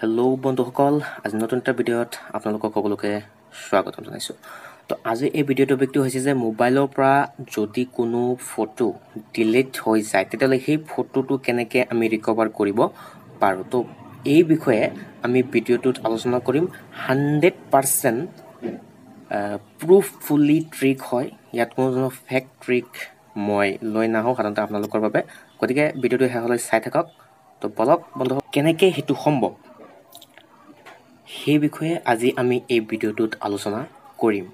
Hello' বন্ধুসকল, আজি নতুন এটা ভিডিঅ'ত আপোনালোকক সকলোকে স্বাগতম জনাইছোঁ। তো আজি এই ভিডিঅ' টপিকটো হৈছে যে মোবাইলৰ পৰা যদি কোনো ফটো ডিলিট হৈ যায় তেতিয়াহ'লে সেই ফটোটো কেনেকৈ আমি ৰিকভাৰ কৰিব পাৰোঁ। তো এই বিষয়ে আমি ভিডিঅ'টোত আলোচনা কৰিম। 100% প্ৰুফফুলি ট্ৰিক হয়, ইয়াত কোনো ধৰণৰ ফেক ট্ৰিক মই লৈ নাহোঁ সাধাৰণতে আপোনালোকৰ বাবে। গতিকে ভিডিঅ'টো শেষলৈ চাই থাকক। তো বলক বন্ধু, কেনেকৈ সেইটো সম্ভৱ সেই বিষয়ে আজি আমি এই ভিডিঅ'টোত আলোচনা কৰিম।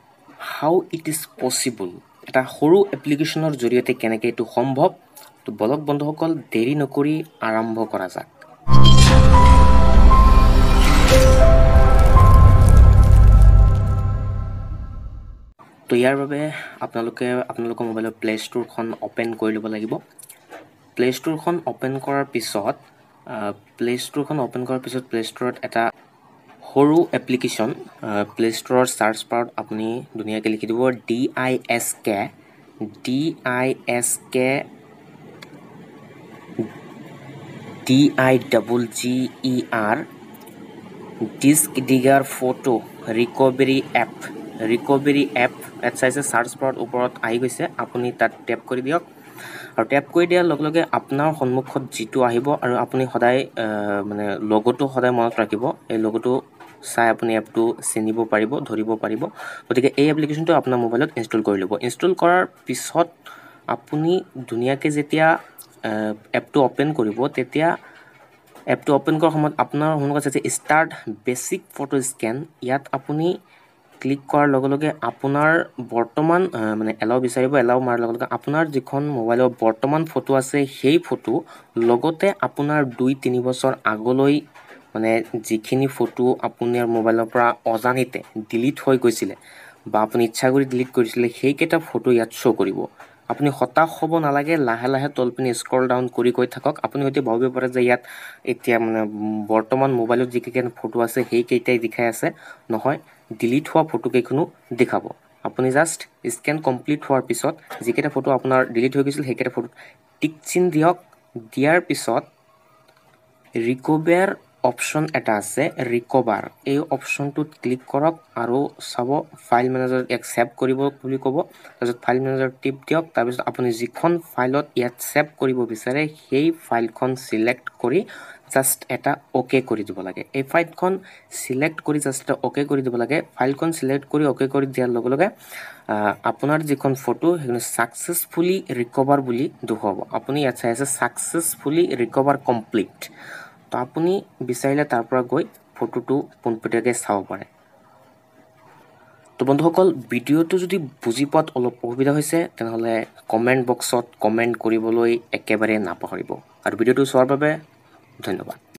How it is possible, এটা সৰু এপ্লিকেশ্যনৰ জৰিয়তে কেনেকৈ এইটো সম্ভৱ। তো বলক বন্ধুসকল, দেৰি নকৰি আৰম্ভ কৰা যাক। তো ইয়াৰ বাবে আপোনালোকে আপোনালোকৰ মোবাইলৰ প্লে' ষ্ট'ৰখন অ'পেন কৰি ল'ব লাগিব। প্লে' ষ্ট'ৰখন অ'পেন কৰাৰ পিছত প্লে' ষ্ট'ৰত এটা সৰু এপ্লিকেশ্যন, প্লে' ষ্ট'ৰৰ চাৰ্চ বাৰত আপুনি ধুনীয়াকৈ লিখি দিব D I S K D I double G E R disk digger photo recovery app. ইয়াত চাইছে চাৰ্চ বাৰত ওপৰত আহি গৈছে, আপুনি তাত টেপ কৰি দিয়ক। আৰু টেপ কৰি দিয়াৰ লগে লগে আপোনাৰ সন্মুখত যিটো আহিব, আৰু আপুনি সদায় মানে লগ'টো সদায় মনত ৰাখিব, এই লগ'টো চাই আপুনি এপটো চিনিব পাৰিব, ধৰিব পাৰিব। গতিকে এই এপ্লিকেশ্যনটো আপোনাৰ মোবাইলত ইনষ্টল কৰি ল'ব। ইনষ্টল কৰাৰ পিছত আপুনি ধুনীয়াকৈ যেতিয়া এপটো অ'পেন কৰিব, তেতিয়া এপটো অ'পেন কৰাৰ সময়ত আপোনাৰ সন্মুখত আছে ষ্টাৰ্ট বেচিক ফটো স্কেন। ইয়াত আপুনি ক্লিক কৰাৰ লগে লগে আপোনাৰ বৰ্তমান মানে এলাও বিচাৰিব। এলাও মাৰাৰ লগে লগে আপোনাৰ যিখন মোবাইলৰ বৰ্তমান ফটো আছে সেই ফটো লগতে আপোনাৰ 2-3 বছৰ আগলৈ মানে যিখিনি ফটো আপোনাৰ মোবাইলৰ পৰা অজানিতে ডিলিট হৈ গৈছিলে বা আপুনি ইচ্ছা কৰি ডিলিট কৰিছিলে, সেইকেইটা ফটো ইয়াত শ্ব' কৰিব। আপুনি হতাশ হ'ব নালাগে, লাহে লাহে তলপিনে স্ক্ৰল ডাউন কৰি গৈ থাকক। আপুনি হয়তো ভাবিব পাৰে যে ইয়াত এতিয়া মানে বৰ্তমান মোবাইলত যিকেইখন ফটো আছে সেইকেইটাই দেখাই আছে, নহয়, ডিলিট হোৱা ফটোকেইখনো দেখাব। আপুনি জাষ্ট স্কেন কমপ্লিট হোৱাৰ পিছত যিকেইটা ফটো আপোনাৰ ডিলিট হৈ গৈছিল সেইকেইটা ফটোত টিক চিন দিয়ক। দিয়াৰ পিছত ৰিকভাৰ অপশ্যন এটা আছে, ৰিকভাৰ, এই অপশ্যনটোত ক্লিক কৰক আৰু চাব ফাইল মেনেজাৰত ইয়াক ছেভ কৰিব বুলি ক'ব। তাৰপিছত ফাইল মেনেজাৰত টিপ দিয়ক। তাৰপিছত আপুনি যিখন ফাইলত ইয়াত ছেভ কৰিব বিচাৰে সেই ফাইলখন চিলেক্ট কৰি জাষ্ট এটা অ'কে কৰি দিব লাগে। এই ফাইলখন চিলেক্ট কৰি জাষ্ট এটা অ'কে কৰি দিব লাগে। ফাইলখন চিলেক্ট কৰি অ'কে কৰি দিয়াৰ লগে লগে আপোনাৰ যিখন ফটো সেইখন ছাকচেছফুলি ৰিকভাৰ বুলি দেখুৱাব। আপুনি ইয়াত চাই আছে ছাকচেছফুলি ৰিকভাৰ কমপ্লিট। তো আপুনি বিচাৰিলে তাৰ পৰা গৈ ফটোটো পোনপটীয়াকৈ চাব পাৰে। তো বন্ধুসকল, ভিডিঅ'টো যদি বুজি পোৱাত অলপ অসুবিধা হৈছে তেনেহ'লে কমেণ্ট বক্সত কমেণ্ট কৰিবলৈ একেবাৰে নাপাহৰিব। আৰু ভিডিঅ'টো চোৱাৰ বাবে ধন্যবাদ।